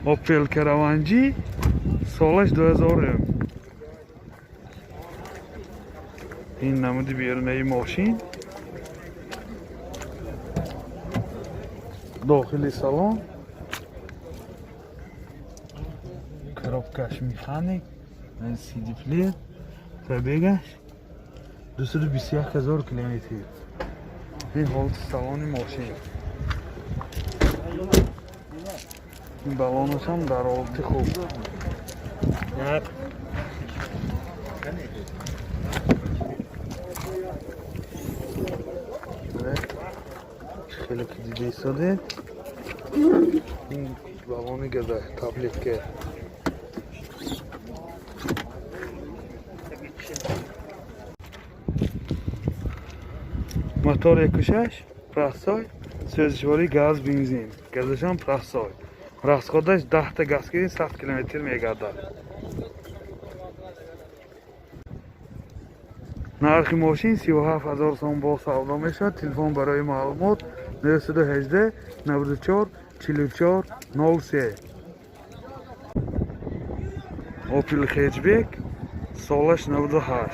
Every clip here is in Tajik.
Opel Caravan G, солаш 2000. Ин намуди берунаи мошин. Дохили салон. Коробкаш механик, CD плеер, пробегаш 221 ҳазор километр. Ин ҳолати салони мошин. Ин балонаш ҳам дар ҳолати хуб. Хеле ки дида истодед. Ин балони газа, таблетка. Мотор 1.6, простой, сӯзишвории газ, бензин. Газашам простой. Расходаш 10 та газ кардин, 100 километр мегардад. Нархи мошин 37 ҳазор сом бо савдо мешавад. Телефон барои маълумот 918 94 44 03. Opel Hatchback, солаш 98.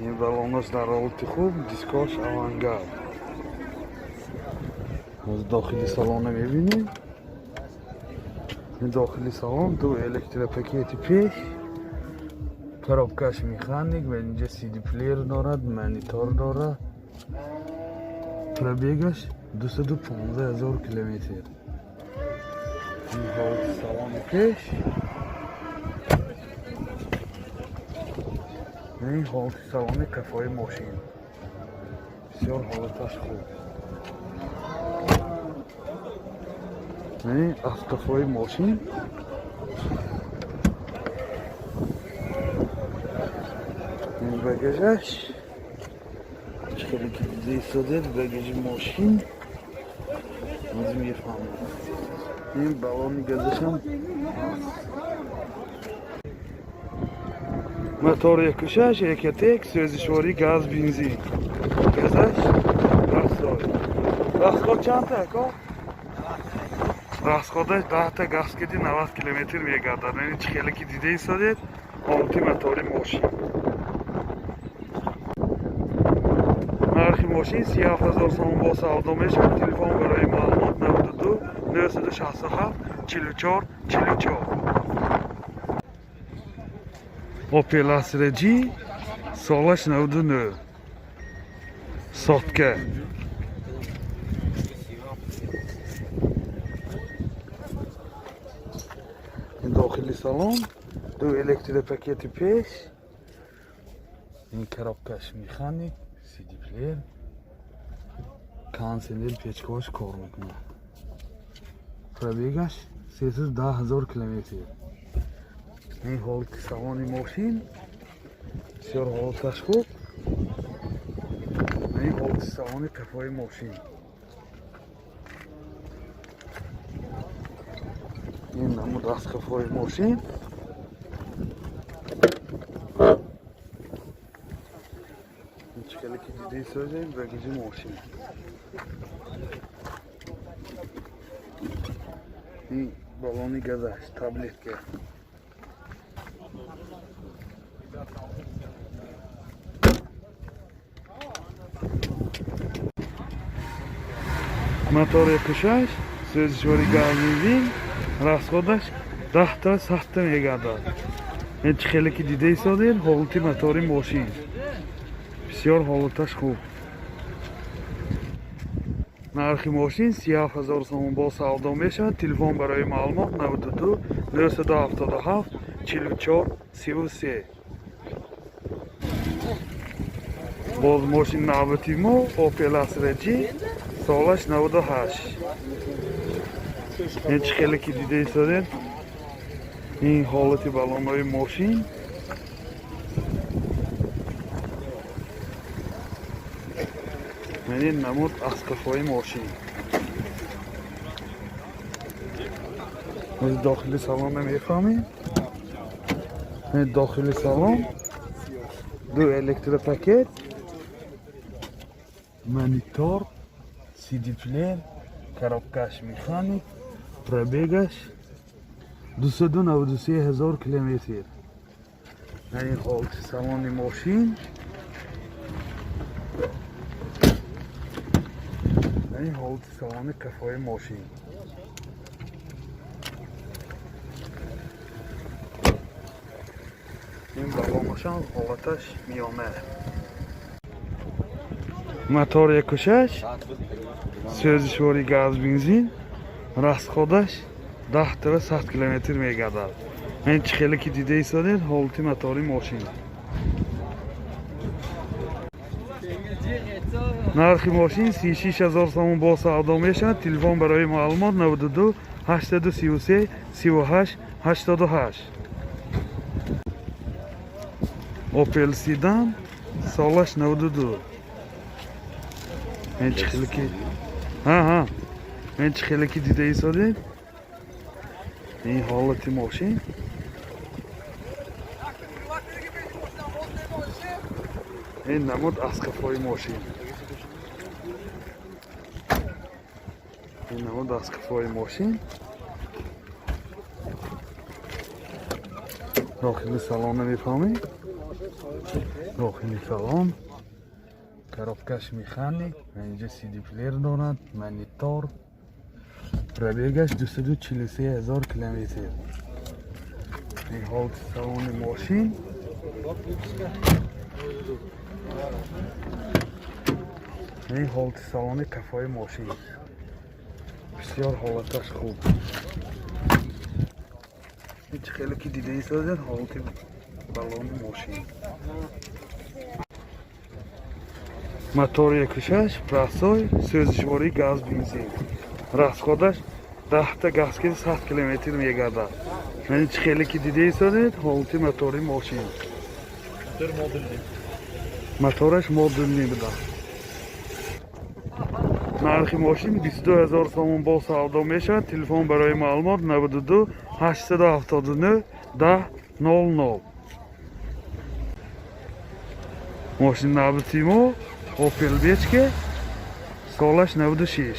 Ин балонаш дар ҳолати хуб, дискош Авангард. Ҳозир дохили салона мебинем. Ин дохили салон ду электропакети пеш, коробкаш механик ва инҷа CD плеер дорад, монитор дорад. Пробегаш 215 ҳазор километр. Ин ҳолати салони пеш. Ин ҳолати салони қафои мошин. Бисёр ҳолаташ хуб. Ин аз қафои мошин. Ин багажаш. Хеле ки дида истодед, багажи мошин. Ҳозир мефаҳмам. Ин балони газашам ҳаст. Мотор 1.6 Ecotec, сӯзишвории газ, бензин. Газаш простой. Расход чандта, ако? Расходаш 10 та газ киди, 90 километр мегардад. Яъне чӣ хеле ки дида истодед, ҳолати мотори мошин. Нархи мошин 37 ҳазор сомон бо савдо мешавад. Телефон барои маълумот 92 967 44 44. Opel Astra G, солаш 99. Сотка. Ин дохили салон, ду электропакети пеш. Ин коробкаш механик, CD плеер. Кондиционер, печкош кор мекунад. Пробегаш 310 ҳазор километр. Ин ҳолати салони мошин бисёр ҳолаташ хуб. Ин ҳолати салони қафои мошин. Ин намуд аз қафои мошин. Ин чӣ хеле ки дида истодем, багажи мошин. Ин балони газаш, таблетка. Мотор 1.6, сӯзишвори газ, бензин, расходаш 10 та 100 та мегардад. Ин чӣ хеле ки дида истодед, ҳолати мотори мошин. Бисёр ҳолаташ хуб. Нархи мошин 37 ҳазор сомон бо савдо мешавад. Телефон барои маълумот 92 977 44 33. Боз мошин навбати мо Opel Astra G, солаш 98. Ин чӣ хеле ки дида истодед, ин ҳолати балонҳои мошин. Ин намуд аз қафои мошин. Ҳозир дохили салон мефаҳмем. Ин дохили салон ду электропакет, монитор, CD плеер, Коробкаш механик, пробегаш 293 ҳазор километр. Ин ҳолати салони мошин. Ин ҳолати салони кафои мошин. Ин балонашам ҳолаташ миёна. Мотор 1.6, сӯзишвори газ бензин, расходаш 10 та 100 километр мегардад. Ин чӣ хеле ки дида истодед ҳолати мотори мошин. Нархи мошин 36 ҳазор сомон бо савдо мешавад. Телефон барои маълумот 92 833 38 88. Opel Sedan, солаш 92. Ин чӣ хеле ки ин чӣ хеле ки дида истодед ин ҳолати мошин. Ин намуд аз қафои мошин. Ин намуд аз қафои мошин. Дохили салона мефаҳмед? Дохили салон коробкаш механик, инҷа CD плеер дорад, монитор. Пробегаш 243 ҳазор километр. Ин ҳолати салони мошин. Ин ҳолати салони кафои мошин. Бисёр ҳолаташ хуб. Ин чӣ хеле ки дида истодед ҳолати балони мошин. Мотор 1.6, простой, сӯзишвории газ бензин. Расходаш 10 та газ ки 100 километр мегардад. Ин чӣ хеле ки дида истодед ҳолати мотори мошин. Мотораш модульный буда. Нархи мошин 22 ҳазор сомон бо савдо мешавад. Телефон барои маълумот 92 879 10 00. Мошин навбати мо Opel Vectra, солаш 96.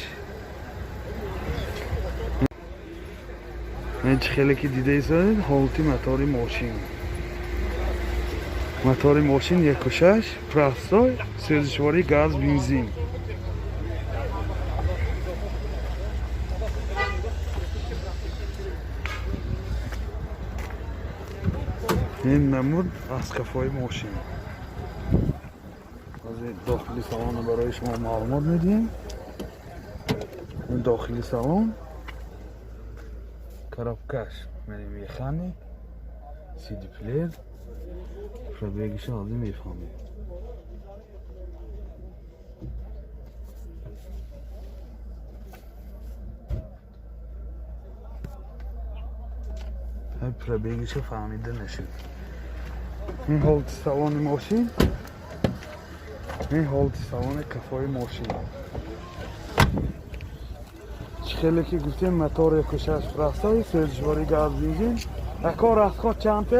Ин чӣ хеле ки дида истодед ҳолати мотори мошин. Мотори мошин 1.6, простой, сӯзишвории газ бензин. Ин намуд аз қафои мошин. Дохили салонро барои шумо маълумот медиҳем. Ин дохили салон коробкаш механик, CD плеер, пробегиша ҳозир мефаҳмед. Пробегиша фаҳмида нашуд. Ин ҳолати салони мошин. Ин ҳолати салони кафои мошин. Чӣ хеле ки гуфтем мотор 1.6 простой, сӯзишвории газ бензин. Ако расход чанд?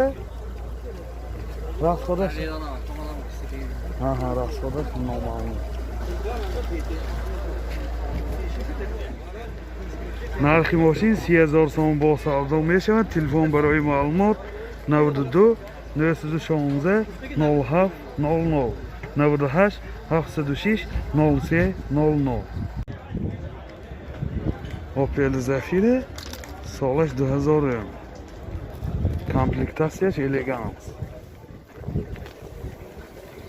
Расходаш? Расходаш номаълум. Нархи мошин 30 ҳазор сомон бо савдо мешавад. Телефон барои маълумот 92 916 07 00 98 706 03 00. Opel Zafira, солаш 2000. Комплектатсияш элеганс.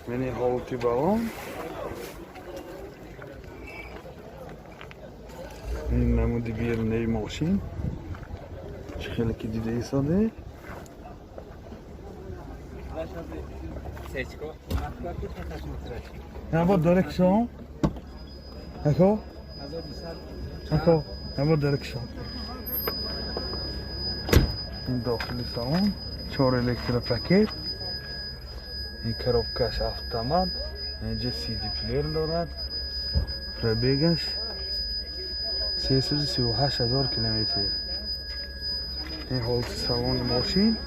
Мени ҳолати балон. Ин намуди берунаи мошин. Чӣ хеле ки дида истодед. Набод дора кишон? Ако? Ако, набод дора кишон. Ин дохили салон, 4 электропакет. Ин коробкаш автомат, инҷа CD плеер дорад. Пробегаш 338 ҳазор километр. Ин ҳолати салони мошин.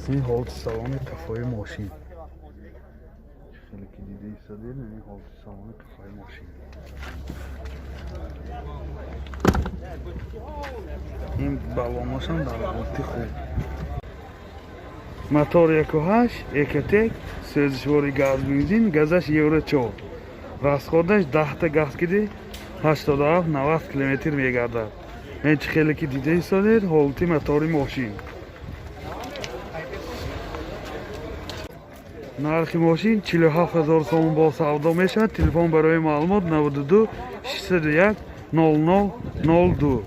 Ин ҳолати салони кафои мошин. Хеле ки дида истодед, ин ҳолати салони қафаи мошин. Ин баллоношам дар ҳолати хуб. Мотор 1.8 Ecotec, сӯзишвори газ, бензин, газаш Евро 4. Расходаш 10 та газ киди 87-90 километр мегардад. Ин чӣ хеле ки дида истодед, ҳолати мотори мошин. Нархи мошин 47 ҳазор сомон бо савдо мешавад. Телефон барои маълумот 92 601 00 02.